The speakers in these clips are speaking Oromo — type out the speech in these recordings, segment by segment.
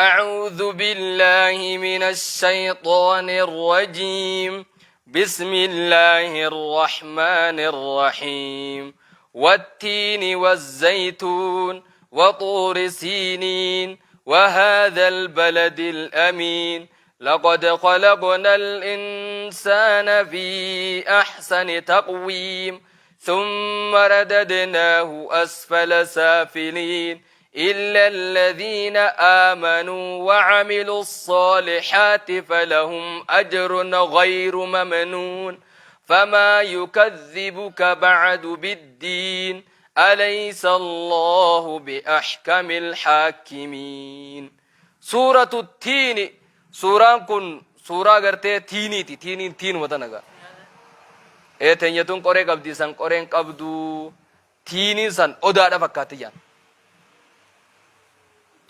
أعوذ بالله من الشيطان الرجيم بسم الله الرحمن الرحيم والتين والزيتون وطور سينين وهذا البلد الأمين لقد خلقنا الإنسان في أحسن تقويم ثم رددناه أسفل سافلين إلا الذين آمنوا وعملوا الصالحات فلهم أجر غير ممنون فما يكذبك بعد بالدين أليس الله بأحكم الحاكمين سورة التين suuraan kun suuraa gartee tiiniiti tiiniin tiinuma tana gaa ee teenya tun qoree qabdi san qoreen qabdu tiiniin san odaadha fakkaatti jaan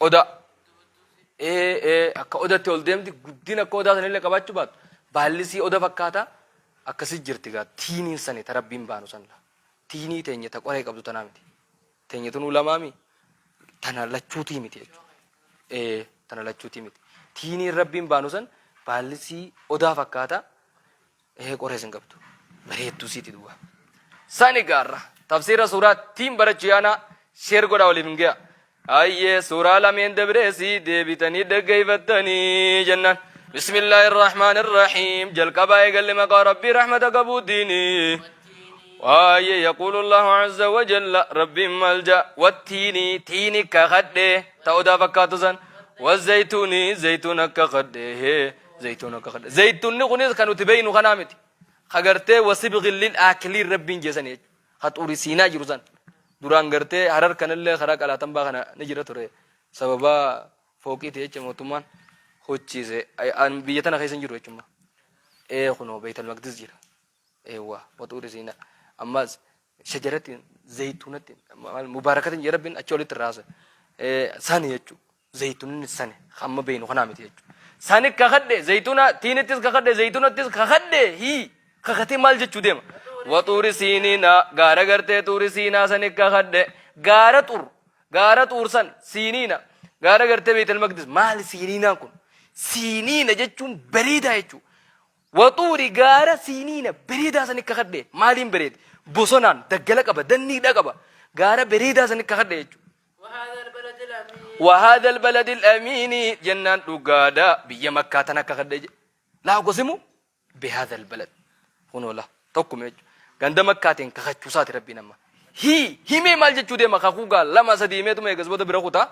odaa ee ee akka odatti ol deemti guddina akka odaa sanillee qabaachuu baattu baallisii oda fakkaata akkasi jirti gaa tiiniin sani ta rabbiin baanu san la tiinii teenya ta qoree qabdu tanaa miti Teenya tunuu lamaami tana lachuutii miti jechuudha. Ee tana lachuutii miti. Tiiniin rabbiin baanu san baallisii odaa fakkaata ee qorees hin qabdu. Bareedduu siiti duwwaa. Sani gaarra tafsiira suuraa tiin barachuu yaana sheer godhaa waliif hin ga'a. Ayyee suuraa lameen dabreesii deebitanii dhaggeeffattanii jennaan. Bismillaahi irrahmaan irrahiim jalqabaa eegalle maqaa rabbii rahmata qabuutiini. Waayee yaquulu Allahu azza wa jalla rabbiin maal ja'a wattiini tiini kakadhe ta odaa fakkaatu san wazaytuuni zaytuun akka kadhe zaytuun akka kadhe zaytuunni kunis kan nuti beeynu kanaa miti ka gartee wasibqin lil aakiliin rabbiin jeesani jechuudha ka xuuri siinaa jiru san duraan gartee harar kanallee karaa qalaatanbaa kana ni jira ture sababa fooqiiti jecha mootummaan hochiise biyya tana keessa hin jiru jechuudha ee kunoo beeytal maqdis jira Eewwa waxuuri siina ammas shajaratiin zaytuunatiin maal mubaarakatiin jee rabbiin achi olitti irraa haasa'e. Sani jechuudha. Zaytuunni sani hamma beeynu kanaa miti jechuudha. Sani kakadhe zaytuuna tiinittis kakadhe zaytuunattis kakadhe hii kakatee maal jechuu deema. Waxuuri siiniina gaara gartee xuuri siinaa sani kakadhe gaara xur gaara xuur san siiniina gaara gartee beeytal maqdis maali siiniinaan kun siiniina jechuun bareedaa jechuudha. Waxuuri gaara siiniina bereedaa sani kakadhe maaliin bereede bosonaan daggala qaba danniidha qaba gaara bereedaa sani kakadhe jechuudha. وهذا البلد الأمين وهذا البلد الأمين jennaan dhugaadha biyya makkaa tana kakadhe jedhe laa uqsimu bihadha albalad kunoo la tokkuma jechuudha ganda makkaatiin kakachuusaati rabbiin amma hii himee maal jechuu deema kakuu gaa lama sadii himeetuma eegas booda bira kutaa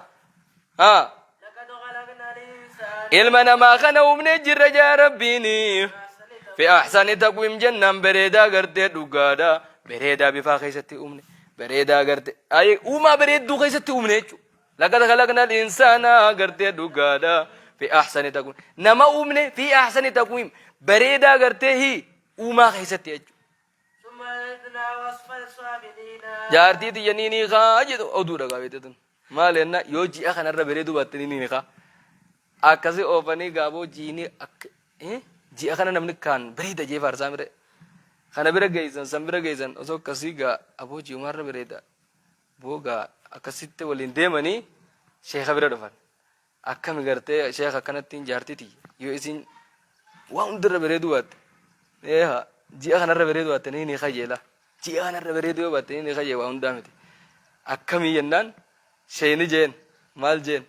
haa لقد خلقنا الإنسان Ilma namaa kana uumnee jirra jaa Rabbiin. Fi ahsani taqwiim jennaan bareedaa gartee dhugaadha. Bareedaa bifaa keessatti uumne. Bareedaa gartee ay uumaa bareedduu keessatti uumne jechuudha. Laqad khalaqna al-insaana gartee dhugaadha. Fi ahsani taqwiim. Nama uumne fi ahsani taqwiim. Bareedaa gartee hi uumaa keessatti jechuudha. ثم رددناه أسفل سافلين Jaartii tiyya ni niikaa jedhu oduudha gaafete tun. Maal jenna yoo ji'a kanarra bareeduu baatte ni niikaa. Akkasi oofanii gaaboo jiini akka ji'a kana namni kaan bareeda jee faarsaa mire. Kana bira geessan san bira geessan osoo akkasii gaa aboo ji'umarra bareeda. Boo gaa akkasitti waliin deemanii sheeka bira dhufan. Akkami gartee sheekh akkanattiin jaartii tiyya yoo isiin waan hundarra bareeduu baatte eeha ji'a kanarra bareeduu baatte ni ni kajeela ji'a kanarra bareeduu yoo baatte ni ni kajee waa hundaa miti akkamii jennaan sheeyni jeen maal jeen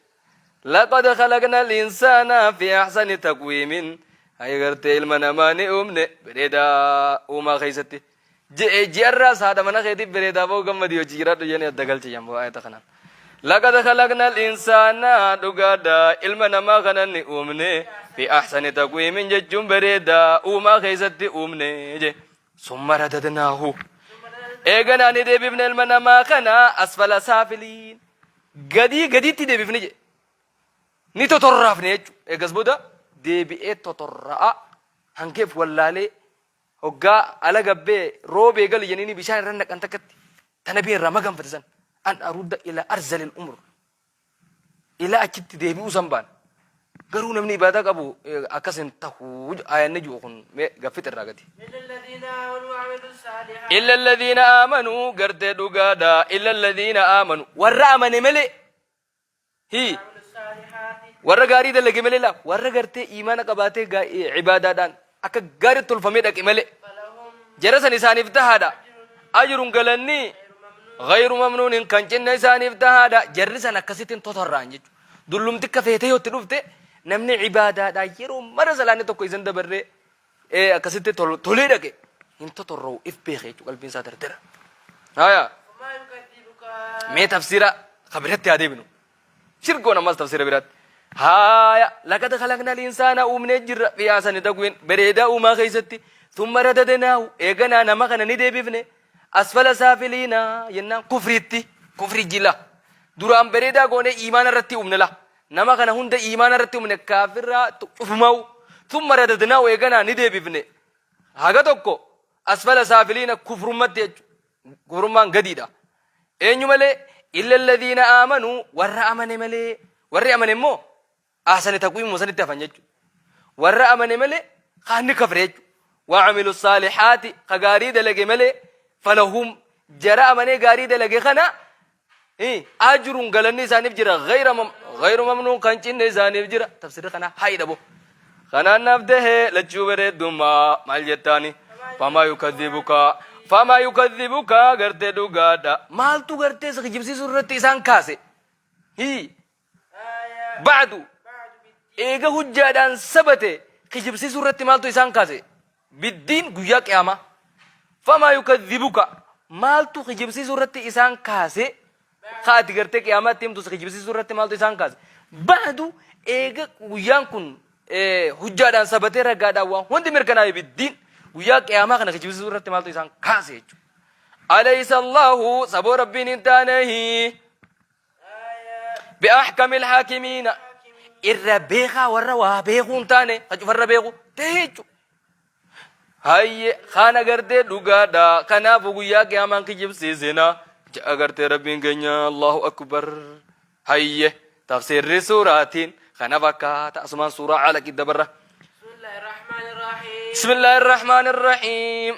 laqad khalaqna al-insaana fi ahsani taqwiimin hay gartee ilma namaa ni uumne bareedaa uumaa keessatti Je'e ji'arraas haadha mana keetiif bareedaa boo gammadii hojii jiraadhu jedhanii adda galche jambo ayata kanaan. Laqad khalaqna al-insaana dhugaadha ilma namaa kana ni uumne fi ahsani taqwiimin jechuun bareedaa uumaa keessatti uumne je. Summa radadnaahu. Eeganaa ni deebifne ilma namaa kana asfala saafiliin. Gadii gadiitti deebifne je. Ni totorraafne jechuudha. Eegas booda deebi'ee totorra'a hankeef wallaalee Hoggaa ala gabbee roobee gali jeniini bishaan irra naqan takkatti ta nabiin irraa maganfate san an arudda ila arzalil umr ila achitti deebi'uu san baan garuu namni ibaadaa qabu akkas hin tahu aayanni ji'u kun mee gaffit irraa gadi. إلا الذين آمنوا وعملوا الصالحات Illa alladhiina aamanuu gartee dhugaadha illa alladhiina aamanu warra amane malee hi وعملوا الصالحات Warra gaarii dalage malee laa warra gartee iimaana qabaatee ibaadaadhaan akka gaariitti tolfamee dhaqe malee. Jara san isaaniif tahaadha. Ajrun galanni ghayru mamnuunin kan cinne isaaniif tahaadha. Jarri san akkasitti hin totorra'an jechuudha. Dullumti akka feetee yoo itti dhufte namni ibaadaadhaan yeroo mara salaanni tokko isan dabarree akkasitti tolee dhaqe hin totorra'u if beeke jechuudha qalbiin isaa dardara. Haya. Mee tafsiira kabiratti haa deebinu. Shirkoon ammas tafsiira biraatti. Haaya laqad khalaqna al-insaana uumnee jirra fi ahsani taqwiin bareedaa uumaa keessatti thumma radadnaahu eeganaa nama kana ni deebifne asfala saafiliina jennaan kufriitti kufrii jila duraan bareedaa goonee iimaana irratti uumne la nama kana hunda iimaana irratti uumne kaafiraa cufumaa'u thumma radadnaahu eeganaa ni deebifne haga tokko asfala saafiliina kufrummatti jechuudha. Kufrummaan gadiidha. Eenyu malee? Illa alladhiina aamanuu warra amane malee. Warri amane immoo ahsani taqwiimuma sanitti hafan jechuudha. Warra amane malee kaan ni kafre jechuudha. Wa'amilu saalihaati ka gaarii dalage malee falahum jara amanee gaarii dalage kana Ajrun galanni isaaniif jira ghayru mamnuun kan cinne isaaniif jira tafsirri kanaa haidha bo kanaan naaf tahe lachuu bareeddummaa maal jettaani famaa yukadhibuka famaa yukadhibuka gartee dhugaadha maaltu gartee si kijibsiisuu irratti isaan kaase hii ba'du eega hujjaadhaan sabate kijibsiisuu irratti maaltu isaan kaase Biddiin guyyaa qiyaamaa. Famaa yukadhibuka maaltu kijibsiisuu irratti isaan kaase ka ati gartee qiyaamaatti himtu si kijibsiisuu irratti maaltu isaan kaase ba'du eega guyyaan kun hujjaadhaan sabatee ragaadhaan waan hundi mirkanaa'e biddiin guyyaa qiyaamaa kana kijibsiisuu irratti maaltu isaan kaase jechuudha. Alaysa Allahu saboo rabbiin hin taanehi bi'ahkamil haakimiina irra beekaa warra waa beekuu hin taane ka cufarra beeku ta'e jechuudha. Hayye kana gartee dhugaadha kanaafu guyyaa qiyaamaan kijibsiisina ja'a gartee rabbiin keenya Allahu akbar. Hayye tafsiirri suuraatiin kana fakkaata asumaan suuraa alaqi dabarra. Bismillahirrahmanirrahim. Bismillahir Rahmanir Rahiim.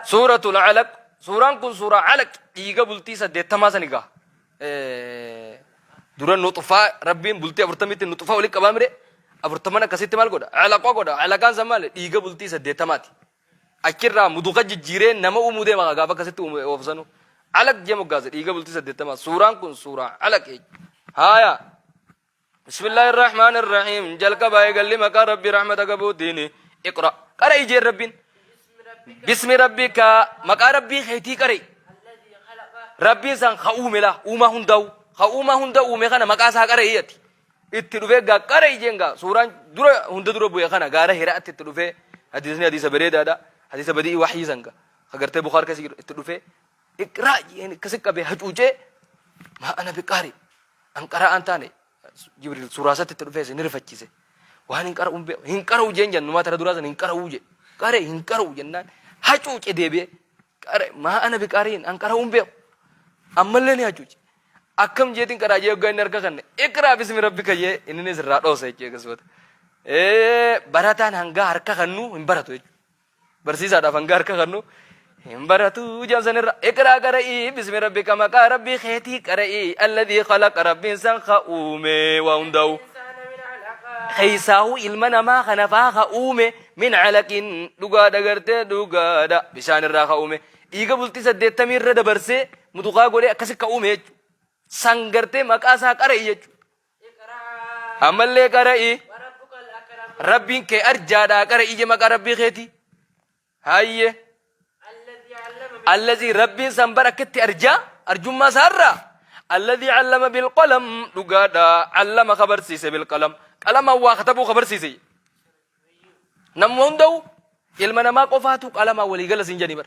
Suuratul Alaq. Suuraan kun suuraa Alaq dhiiga bultii saddeettamaa sani gaa. Dura nuxufaa rabbiin bultii afurtamitti nuxufaa walitti qabaa mire afurtaman akkasitti maal godha? Alaqaa godha. Alaqaan san maali? Dhiiga bultii saddeettamaati. Achirraa muduqa jijjiiree nama uumuu deema gaafa akkasitti uume oofsanu. Alaq jee moggaase dhiiga bultii saddeettamaa. Suuraan kun suuraa Alaq. Haaya. Bismillaahi irrahmaani irrahiim jalqaba eegalli maqaa rabbii rahmata qabuutiini iqra qara'i jeen rabbiin bismi rabbika maqaa rabbii keetii qara'i rabbiin san ka uume laa uumaa hundaa'u ka uumaa hunda uume kana maqaa isaa qara'i ati itti dhufee gaa qara'i jeen gaa suuraan dura hunda dura bu'e kana gaara hiraatti itti dhufee hadiisni hadiisa bareedaadha hadiisa badii waxyii san gaa ka gartee bukaar keessa jiru itti dhufee iqraa jeen akkasi qabee hacuucee maa ana biqaari An qara'aan taane Jibriil suuraa isatti itti dhufee ni rifachiise. Waan hin qara'u hin beeku. Hin qara'u jeen jennumaa tara duraa sana hin qara'u je. Qare hin qara'u jennaan hacuuce deebi'ee. Qare maa ana biqaariin an qara'u hin beeku. Ammallee ni hacuuce. Akkam jeetiin qaraa jee hoggaa inni harka kanne. Iqraa bismi rabbika jee inni sirraa dhoosa jechuu eegas booda. Barataan hangaa harka kannuu hin baratu jechuudha. Barsiisaadhaaf hanga harka kannu hin baratu jedhan sanirra. Iqraa qara'ii bismi rabbika maqaa rabbii keetii qara'ii alladhii khalaqa rabbiin san ka uume waa hundaa'u. Keessaahuu ilma namaa kana faa ka uume min calaqin dhugaadha gartee dhugaadha bishaan irraa ka uume dhiiga bultii saddeettamii irra dabarsee mutuqaa godhee akkasi ka uume jechuudha. San gartee maqaa isaa qara'i jechuudha. Ammallee qara'i. Rabbiin kee arjaadhaa qara'i je maqaa rabbii keetii. Hayye. Allazii rabbiin san bar akkatti arjaa arjummaa isaarraa. Allazii allama bilqalam dhugaadha. Allama ka barsiise bilqalam. Qalamaan waa katabuu ka barsiise. Namuma hunda'u ilma namaa qofaatu qalamaan walii gala siin jedhanii bar.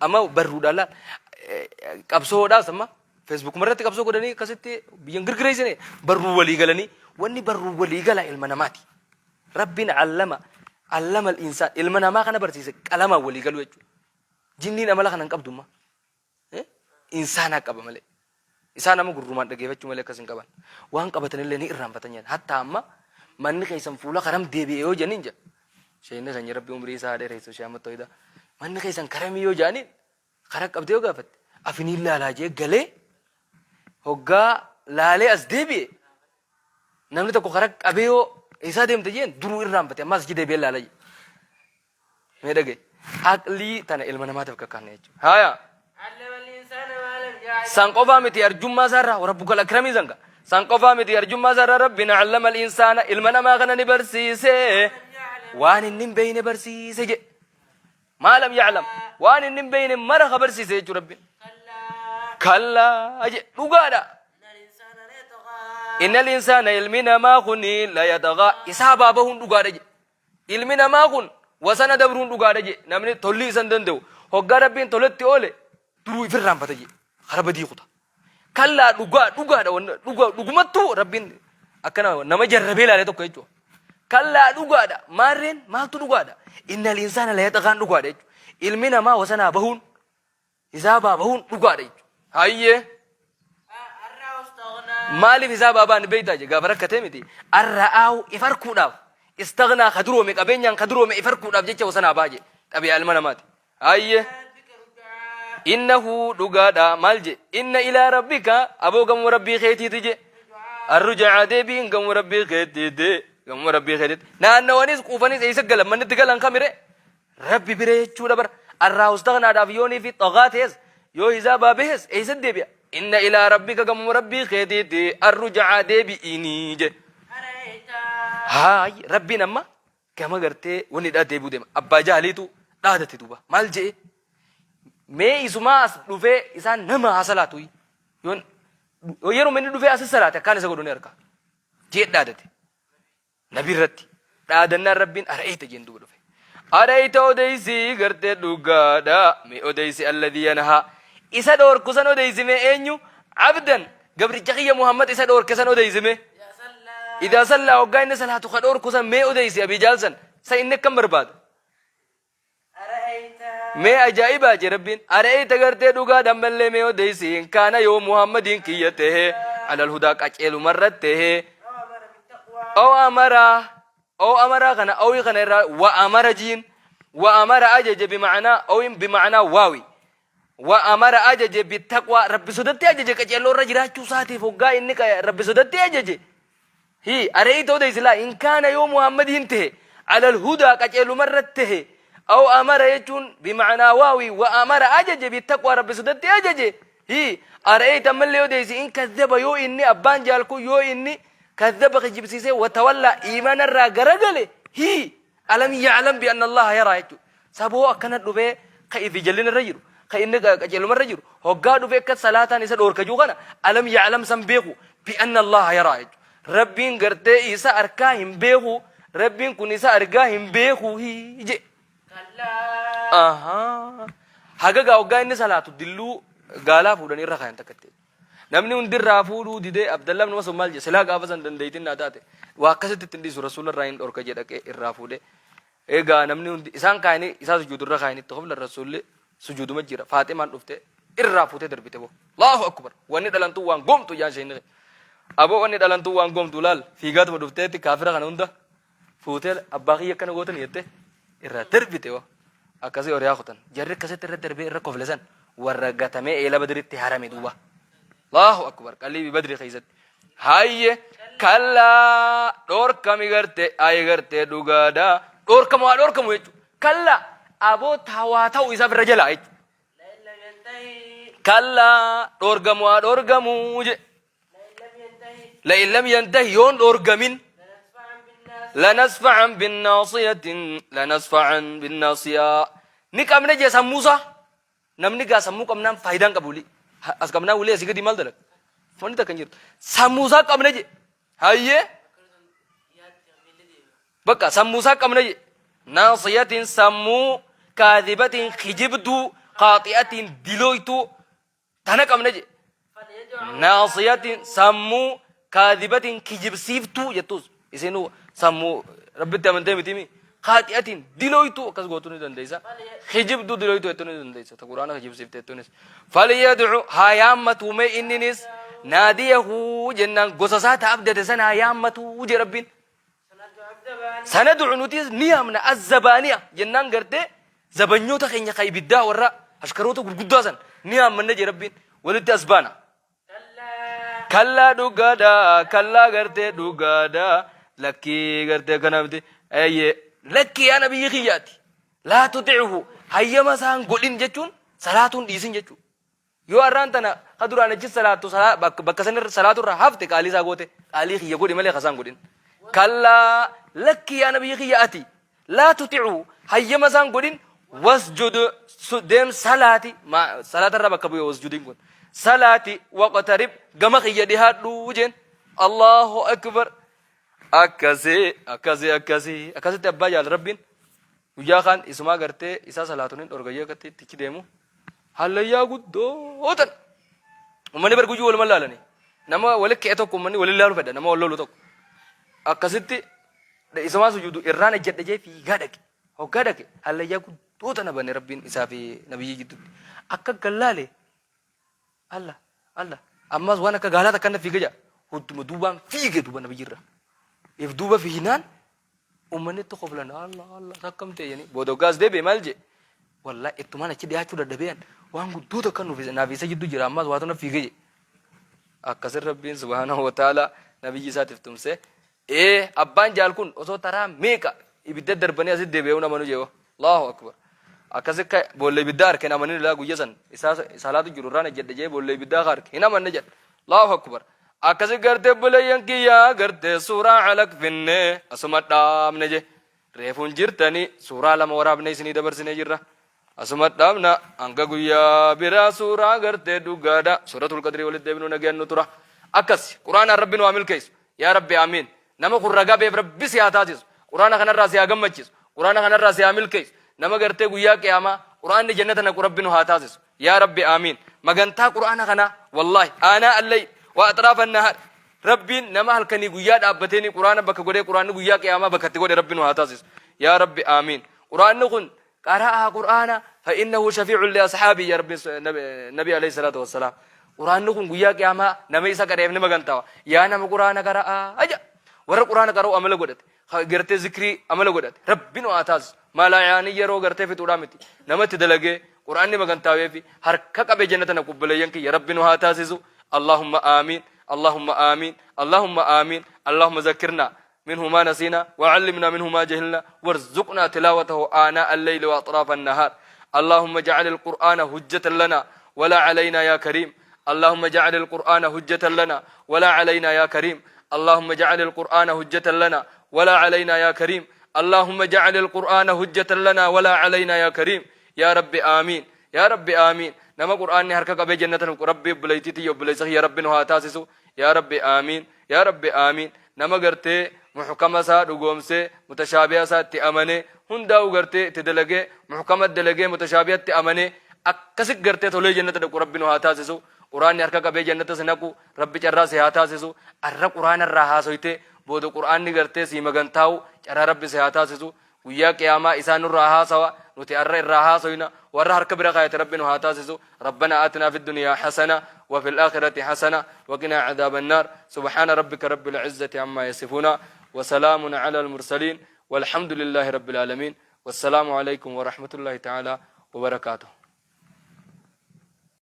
Amma barruudhaan laal qabsoodhaas amma feesbuukuma irratti qabsoo godhanii akkasitti biyyan girgireessine barruu walii galanii wanni barruu walii gala ilma namaati. Rabbiin allama allama insaan ilma namaa kana barsiise qalamaan walii galuu jechuudha. Jinniin amala kana hin qabdu amma. Insaanaa qaba malee. Isaan amma gurrumaan dhageeffachuu malee akkas hin qaban. Waan qabatanillee ni irraanfatan jedhan. Hatta amma manni keessan fuula karam deebi'e yoo jedhaniin jedha. Sheekni keenya Rabbi umrii isaa haa dheeressu Sheekh Ahmad Tooyidaa. Manni keessan karamii yoo jedhaniin kara qabdee yoo gaafatte afiniin laalaa jee galee hoggaa laalee as deebi'e Namni tokko karaa qabee yoo eessaa deemte jeen duruu irraanfate ammas achi deebi'ee laala jee. Mee dhagaye. Aqlii tana ilma namaatiif akka kaanne jechuudha. Haaya. علم الإنسان ما لم يعلم San qofaa miti arjummaa isaarraa warabbuka lakramii sanka. San qofaa miti arjummaa isaarraa rabbiin allama al-insaana ilma namaa kana ni barsiise. Waan inni hin beeyne barsiise jedhe. Maa lam ya'lam. Waan inni hin beeyne mara ka barsiise jechuudha rabbiin. كلا Kallaa jedhe dhugaadha. إن الإنسان ليطغى Innal insaana ilmi namaa kun la yaxagaa isaa baabahuun dhugaadha jedhe. Ilmi namaa kun wasana dabruun dhugaadha jedhe. Namni tolli isa hin danda'u. Hoggaa rabbiin toletti oole duruu ifirraanfata jedhe. Kara badii kuta. Kallaa dhugaa dhugaadha wanna dhugaa dhugumattuu rabbiin akkana nama jarrabee ilaale tokko jechuudha. Kallaa dhugaadha maarreen maaltu dhugaadha? Innal insaana la yaxagaan dhugaadha jechuudha. Ilmi namaa wasanaa bahuun hisaabaa bahuun dhugaadha jechuudha. Hayyee. أن رآه استغنى Maaliif hisaabaa ba'an beektaa je gaafa rakkatee miti. Arra'aahu if arkuudhaaf istaghnaa ka duroome qabeenyaan ka duroome if arkuudhaaf jecha wasanaa ba'a je xabiyaa ilma namaati. Hayyee. ربك رجعا Innahu dhugaadha maal je inna ilaa rabbika aboo gamoo rabbii keetiiti je arrujaa deebiin gamoo rabbii keetiiti gamoo rabbii keetiiti naannawanis quufanis eessa galan mannitti galan kamire rabbi bira jechuudha bara arraa ustaghnaadhaaf yoonii fi xagaa ta'es yoo hisaabaa bahes eessa deebi'a inna ilaa rabbika gamoo rabbii keetiiti arrujaa deebi'inii je أرأيت haay rabbiin amma gama gartee wanni dhaa deebi'u deema abbaa jaaliitu dhaadate duuba maal je'e mee isumaa as dhufee isaan nama haa salaatu yoon yeroo inni dhufee as salaate akkaan isa godhu ni arka jee dhaadate nabi irratti dhaadannaan rabbiin ara'eeta jeen duuba dhufe ara'eeta odeysii gartee dhugaadha mee odeysi alladii yanhaa isa dhoorku san odeysi mee eenyu abdan gabricha kiyya muhammad isa dhoorke san odeysi mee إذا صلى idaa sallaa hoggaa inni salaatu ka dhoorku san mee odeysi abii jaalsan san inni akkam barbaada أرأيت mee ajaa'ibaa je rabbiin ara'eeta gartee dhugaa dhammallee mee odeysi kaana yoo muhammadiin kiyya tahe alal hudaa qaceelumarra tahe أو أمر بالتقوى أو أمر أو أمر kana أو kana irraa wa amara jiin wa amara ajaje bima'anaa أو bima'anaa waawi wa amara ajaje bittaqwaa rabbi sodatti ajaje qaceelloo irra jiraachuu isaatiif hoggaa inni rabbi sodatti ajaje hi ara'eeta odeysi laa in kaana yoo muhammadiin tahe alal hudaa qaceelumarra tahe أو أمر jechuun bima'anaa waawi wa amara ajaje bittaqwaa rabbi sodatti ajaje hi ara'eeta mallee odeysi in kazzaba yoo inni abbaan jaalku yoo inni kazzaba kijibsiisee watawallaa iimaana irraa garagale hi alam ya'lam bi anna allaha yaraa jechuudha saboo akkana dhufee ka ifi jallina irra jiru ka inni qajeeluma irra jiru hoggaa dhufee akka salaataan isa dhoorkajuu kana alam ya'lam san beeku bi anna allaha yaraa jechuudha rabbiin gartee isa arkaa hin beeku rabbiin kun isa argaa hin beeku hi je كلا Ahaa. Haga gaa hoggaa inni salaatu dilluu gaalaa fuudhanii irra kaayan takkatti. Namni hundi irraa fuudhuu didee Abdallah ibn Mas'ud maal jedhe silaa gaafa san dandeeytiin naa taate waa akkasitti ittiin dhiisu rasuula irraa hin dhorka jedhe dhaqee irraa fuudhee. Egaa namni hundi isaan kaayanii isaa sujuudu irra kaayanii itti hoflan rasuulli sujuuduma jira Faaximaan dhufte irraa fuutee darbite boo. Allahu akbar wanni dhalantuu waan goomtu jaan isheen. Aboo wanni dhalantuu waan goomtu laal fiigaatuma dhufteetti kaafira kana hunda fuutee abbaa kiyya akkana gootan jette irraa darbite wa akkasii horiyaa kutan jarri akkasitti irra darbee irra kofle san warra gatamee eela badritti harame duuba Allahu akbar qalbii badri keessatti hayye kallaa dhoorkami garte ay garte dhugaadha dhoorkamu haa dhoorkamu jechuudha kallaa aboo taawaa ta'u isaaf irra jalaa jechuudha لئن لم ينتهي kallaa dhoorgamu haa dhoorgamu je لئن لم ينتهي la'in lam yantahi yoon dhoorgamin لنسفعا بالناصية lanasfa'an binnaasiyatin lanasfa'an binnaasiyaa ni qabne jee sammuusaa namni gaa sammuu qabnaan faayidaan qabu wuli as qabnaan wuli asii gadi maal dalaga wanni takka hin jirtu sammuusaa qabne je hayyee bakka sammuusaa qabne je naasiyatin sammuu kaadibatin kijibduu qaaxi'atin dilooytuu tana qabne je فليدع naasiyatin sammuu kaadibatin kijibsiiftuu jettus isinuu sammuu rabbitti amantee mitimi qaaxi'atin dilooytuu akkas gootuu ni dandeessa kijibduu dilooytuu jettuu ni dandeessa ta quraana kijibsiifte jettuunis falyadcu haa yaammatu mee inninis naadiyahu jennaan gosa isaa ta abdate sana haa yaammatu je rabbiin سندع الزبانية sanadcu nutis ni yaamna azzabaaniya jennaan gartee zabanyoota keenya ka ibiddaa warra ashkaroota gurguddaa san ni yaammanna je rabbiin walitti as baana كلا Kallaa dhugaadha, kallaa gartee dhugaadha. Lakkii gartee kana miti. Eeyyee lakkii yaa nabiyyi kiyyaati. Laa tuti'uhu hayyama isaan godhin jechuun salaatuun dhiisin jechuudha. Yoo arraan tana ka duraan achi salaattu bakka san irra salaatu irraa hafte qaalii isaa goote qaalii kiyya godhi malee kasaan godhin. Kallaa lakkii yaa nabiyyi kiyya ati laa tuti'u hayyama isaan godhin wasjud deem salaati salaata irraa bakka bu'e wasjudiin kun salaati waqtarib gama kiyya dhihaadhu jeen. Allahu akbar. Akkasii akkasii akkasii akkasitti abbaa jaal rabbiin guyyaa kaan isumaa gartee isaa salaatuun hin dhorgayyee akkatti itti deemu hallayyaa guddoo tan ummanni bar guyyuu waluma laalani nama wali ka'e tokko ummanni wali laalu fedha nama wal lolu tokko akkasitti isumaa sujuudu irraan ejjedhe jee fiigaa dhaqe hoggaa dhaqe hallayyaa guddoo tana bane rabbiin isaa fi nabiyyii gidduutti akka gallaale Allah Allah ammas waan akka gaalaa takka na fiiga jaa hudduma duubaan fiige duuba nabiyyirra if duuba fiignaan ummanni itti koflan Allah Allah akkam ta'e jedhanii booda hoggaas deebi'e maal jedhe wallahi ittumaan achi dhiyaachuu dadhabee waan guddoo takka nuuf naaf isa jidduu jira ammas waatu na fiige jedhe akkasin rabbiin subhaanahu wa ta'ala nabiyyi isaatiif tumse. Ee abbaan jaal kun osoo taraa meeqa ibidda darbanii asitti deebi'ee hin amanu jeewa. Allahu akbar. Akkasi akka boolla ibiddaa arke hin amanin ilaa guyya san isaa salaatu jiru irraan ejjedhe jee boolla ibiddaa ka arke hin amanne jedha. Allahu akbar. Akkasi gartee obboleeyyan kiyyaa gartee suuraa alaq finne asuma dhaabne je. Reefuun jirtanii suuraa lama waraabne isinii dabarsinee jirra. Asuma dhaabna hanga guyyaa biraa suuraa gartee dhugaadha. Suuratul qadrii walitti deebinuu nagayaan nu tura. Akkas quraanaan rabbi nu haa milkeessu. Yaa Rabbi Aamiin. Nama kun ragaa beef Rabbi si haa taasisu. Quraana kanarraa si haa gammachiisu. Quraana kanarraa si haa milkeessu. Nama gartee guyyaa qiyaamaa quraanni jannata naqu Rabbi nu haa taasisu. Yaa Rabbi Aamiin. Magantaa quraana kanaa wallaahi aanaa allay wa axraafa nahaar. Rabbiin nama halkanii guyyaa dhaabbateeni quraana bakka godhee quraanni guyyaa qiyaamaa bakka itti godhe Rabbi nu haa taasisu. Yaa Rabbi Aamiin. Quraanni kun qara'aa qur'aana fa innahu shafii'un li ashaabii ya rabbi nabi alayhi salaatu wassalaam. Qur'aanni kun guyyaa qiyaamaa nama isa qara'eef ni magantawa. Yaa nama qur'aana qara'aa aja warra qur'aana qara'u amala godhate gartee zikrii amala godhate rabbi nu haa taasisu. Malaayaanii yeroo gartee fixuudhaa miti namatti dalagee qur'aanni magantaawee fi harka qabee jannata na qubboleeyyan kiyya rabbi nu haa taasisu. Allahumma aamiin, Allahumma aamiin, Allahumma aamiin, Allahumma zakkirnaa منه ما نسينا وعلمنا منه ما جهلنا وارزقنا تلاوته آناء الليل وأطراف النهار. اللهم اجعل القرآن هجة لنا ولا علينا يا كريم. اللهم اجعل القرآن هجة لنا ولا علينا يا كريم. اللهم اجعل القرآن هجة لنا ولا علينا يا كريم. اللهم اجعل القرآن هجة لنا ولا علينا يا كريم. يا رب آمين، يا رب آمين. نما قرآن هركا قبي جنة ربي بليتي يبليسه يا رب نها تاسسو. يا رب آمين، يا رب آمين. Nama gartee muhkama isaa dhugoomsee mutashaabiha isaa itti amanee hundaa'u gartee itti dalagee muhkama dalagee mutashaabihatti amanee akkasi gartee tolee jannata dhaqu rabbi nu haa taasisu. Quraanni harka qabee jannata si naqu rabbi carraa si haa taasisu. Arra quraana irraa haasoytee booda quraanni gartee sii magantaa'u carraa rabbi si haa taasisu. Guyyaa qiyaamaa isaan nurraa haasawa nuti arra irraa haasoyna warra harka bira kaayate rabbi nu haa taasisu. Rabbana aatinaa fi dunyaa hasana wa fil aakhirati hasana wa qinaa cadaaba annaar. Subhaana rabbika rabbil izzati ammaa yasifuuna wa salaamun ala almursaliin walhamdulillahi rabbil aalamiin. Wassalaamu alaykum wa rahmatullahi ta'ala wa barakaatuh.